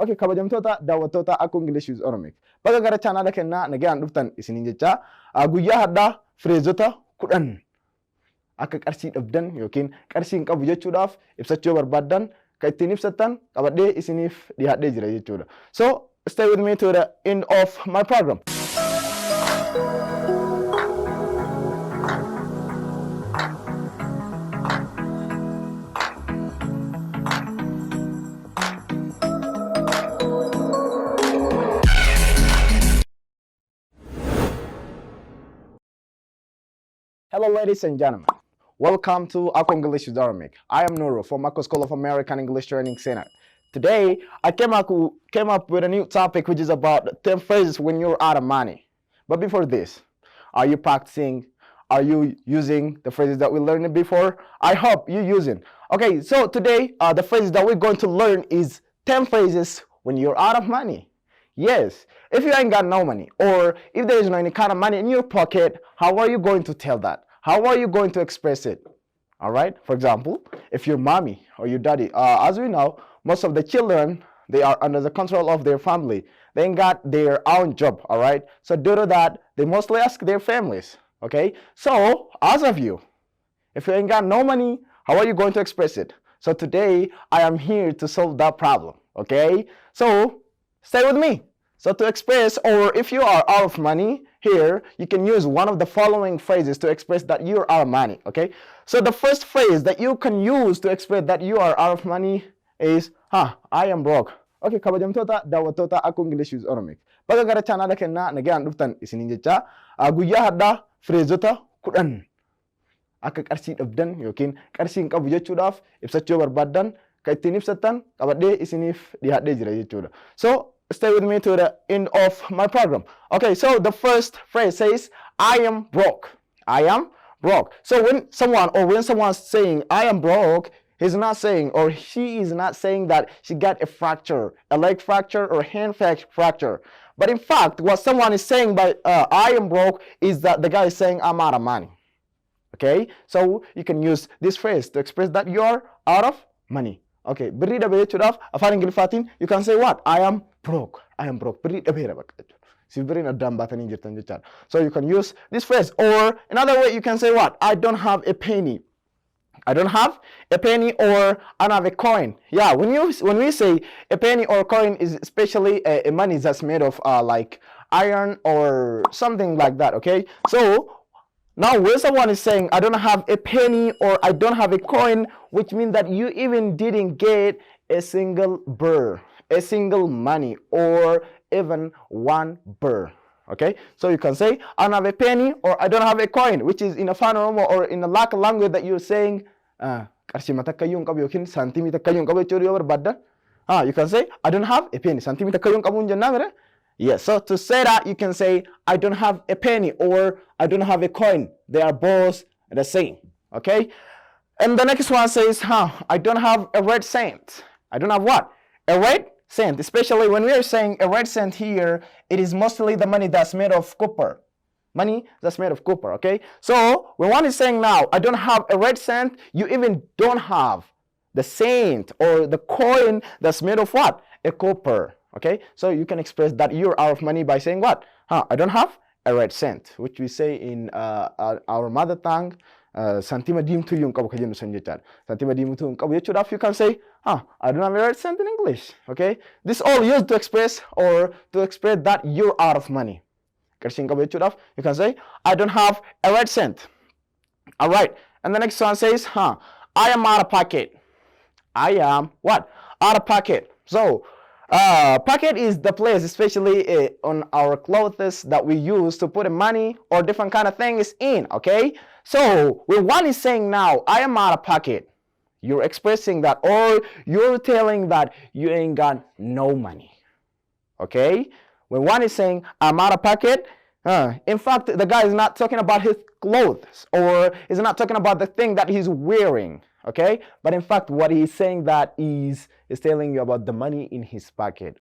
Okay, kabajamtoota daawwattoota Aku English with Oromic. Baga gara chaanaala kennaa nagaan dhuftan isiniin jecha guyyaa har'aa fireezota 10 akka qarshii dhabdan yookiin qarshii hin qabu jechuudhaaf ibsachuu yoo barbaaddan kan ittiin ibsattan qabadhee isiniif dhiyaadhee jira jechuudha. So stay with me to the end of my program. Hello, ladies and gentlemen. Welcome to Aku English with Oromic. I am Nuru from Aku School of American English Training Center. Today, I came up with a new topic, which is about 10 phrases when you're out of money. But before this, are you practicing? Are you using the phrases that we learned before? I hope you're using. Okay, so today, the phrases that we're going to learn is 10 phrases when you're out of money. Yes, if you ain't got no money, or if there is no any kind of money in your pocket, how are you going to tell that? How are you going to express it? All right. For example, if your mommy or your daddy, as we know, most of the children, they are under the control of their family. They ain't got their own job. All right. So due to that, they mostly ask their families. Okay. So as of you, if you ain't got no money, how are you going to express it? So today I am here to solve that problem. Okay. So stay with me. So to express, or if you are out of money here, you can use one of the following phrases to express that you're out of money. Okay. So the first phrase that you can use to express that you are out of money is, "Huh, I am broke." Okay, kabajamtoota daawwattoota Aku English with Oromic. Baga gara chaanaala kennaa nagaan dhuftan isiniin jecha guyyaa har'aa fireezota 10 akka qarshii dhabdan yookiin qarshii hin qabu jechuudhaaf ibsachuu yoo barbaaddan kan ittiin ibsattan qabadhee isiniif dhiyaadhee jira jechuudha. So stay with me to the end of my program. Okay, so the first phrase says, "I am broke." I am broke. So when someone's saying "I am broke," he's not saying or she is not saying that she got a fracture, a leg fracture or hand fracture. But in fact, what someone is saying by "I am broke" is that the guy is saying, "I'm out of money." Okay, so you can use this phrase to express that you're out of money. Okay, birrii dhabe jechuudhaaf afaan Ingiliffaatiin you can say what? "I am broke. I am broke." Birrii dhabeera bakka jechuudha. Si birriin addaan baatanii jirtan jechaadha. So you can use this phrase, or another way you can say what? "I don't have a penny." I don't have a penny or I don't have a coin. Yeah, when we say a penny or coin is especially a money that's made of like iron or something like that. Okay, so now when someone is saying "I don't have a penny" or "I don't have a coin," which means that you even didn't get a single birr, a single money, or even one birr. Okay, so you can say "I don't have a penny" or "I don't have a coin," which is in Afaan Oromoo or in a local language that you're saying qarshii takkayyuu hin qabu yookiin saantimii takkayyuu hin qabu jechuudha yoo barbaaddan. Ah, you can say "I don't have a penny." Saantimii takkayyuu hin qabu hin jennaa mire? Yes, so to say that, you can say "I don't have a penny" or "I don't have a coin." They are both the same. Okay? And the next one says, "Huh, I don't have a red cent." I don't have what? A red cent. Especially when we are saying a red cent here, it is mostly the money that's made of copper. Money that's made of copper, okay? So when one is saying now, "I don't have a red cent," you even don't have the cent or the coin that's made of what? A copper, okay? So you can express that you're out of money by saying what? "Huh, I don't have a red cent," which we say in our mother tongue, santima diimtuu hin qabu ka jennu san jechaadha. Santima diimtuu hin qabu jechuudhaaf you can say, "Huh, I don't have a red cent" in English, okay? This all used to express or to express that you're out of money. Qarshii hin qabu jechuudhaaf you can say, "I don't have a red cent." All right, and the next one says, "Huh, I am out of pocket." I am what? Out of pocket. So, pocket is the place, especially on our clothes, that we use to put money or different kind of things in, okay? So, when one is saying now, "I am out of pocket," you're expressing that or you're telling that you ain't got no money, okay? When one is saying, "I'm out of pocket," in fact, the guy is not talking about his clothes or is not talking about the thing that he's wearing, okay? But in fact, what he's saying that is telling you about the money in his pocket.